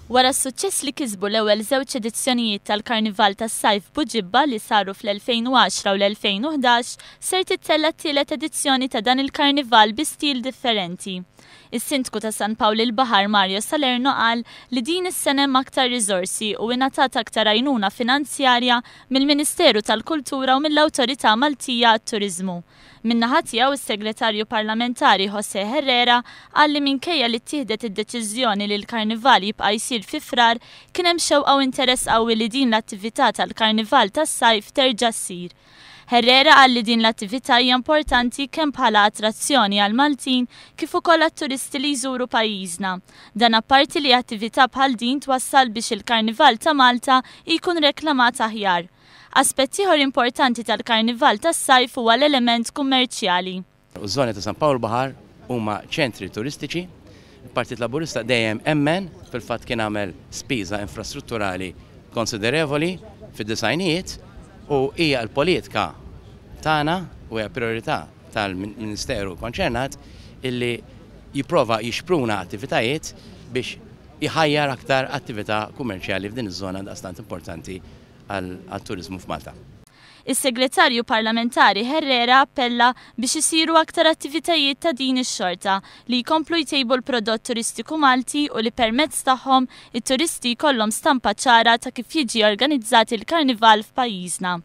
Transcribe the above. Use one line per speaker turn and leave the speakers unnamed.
Wara s-suċċess li kisbu l-ewwel żewġ edizzjonijiet tal-Karnival tas-Sajf f'Buġibba li saru fl-2010 u l-2011, ser tittella' t-tielet edizzjoni ta' dan il-karnival bi stil differenti. Is-Sindku ta' San Pawl il-Baħar Mario Salerno qal li din is-sena hemm aktar riżorsi u ingħatat aktar għajnuna finanzjarja mill-Ministeru tal-Kultura u mill-Awtorità Maltija għat-Turiżmu. Min-naħa tiegħu s-Segretarju Parlamentari José Herrera qal li minkejja li ttieħdet id-deċiżjoni li l-Karnival jibqa' jsir fi Frar, kien hemm xewqa u interess qawwi li din l-attività tal-Karnival tas-Sajf terġa' ssir. Herrera qal li din l-attività hija importanti kemm bħala attrazzjoni għall-Maltin kif ukoll għat-turisti li jżuru pajjiżna. Dan apparti li attività bħal din twassal biex il-Karnival ta' Malta jkun reklamat aħjar. Aspett ieħor importanti tal-Karnival tas-Sajf huwa l-element kummerċjali.
Iż-żoni ta' San Pawl Baħar huma ċentri turistiċi. Il-Partit Laburista dejjem emmen, fil-fatt kien għamel spiża infrastrutturali konsiderevoli fid-disgħinijiet u hija l-politika tagħna u hija prijorità tal-Ministeru konċernat illi jipprova jixpruna attivitajiet biex jħajjar aktar attività kummerċjali f'din iż-żona daqstant importanti għat-turiżmu f'Malta.
Is-Segretarju Parlamentari Herrera appella biex isiru aktar attivitajiet ta' din ix-xorta li jkomplu jtejbu l-prodott turistiku Malti u li permezz tagħhom it-turisti jkollhom stampa ċara ta' kif jiġi organizzat il-Karnival f'pajjiżna.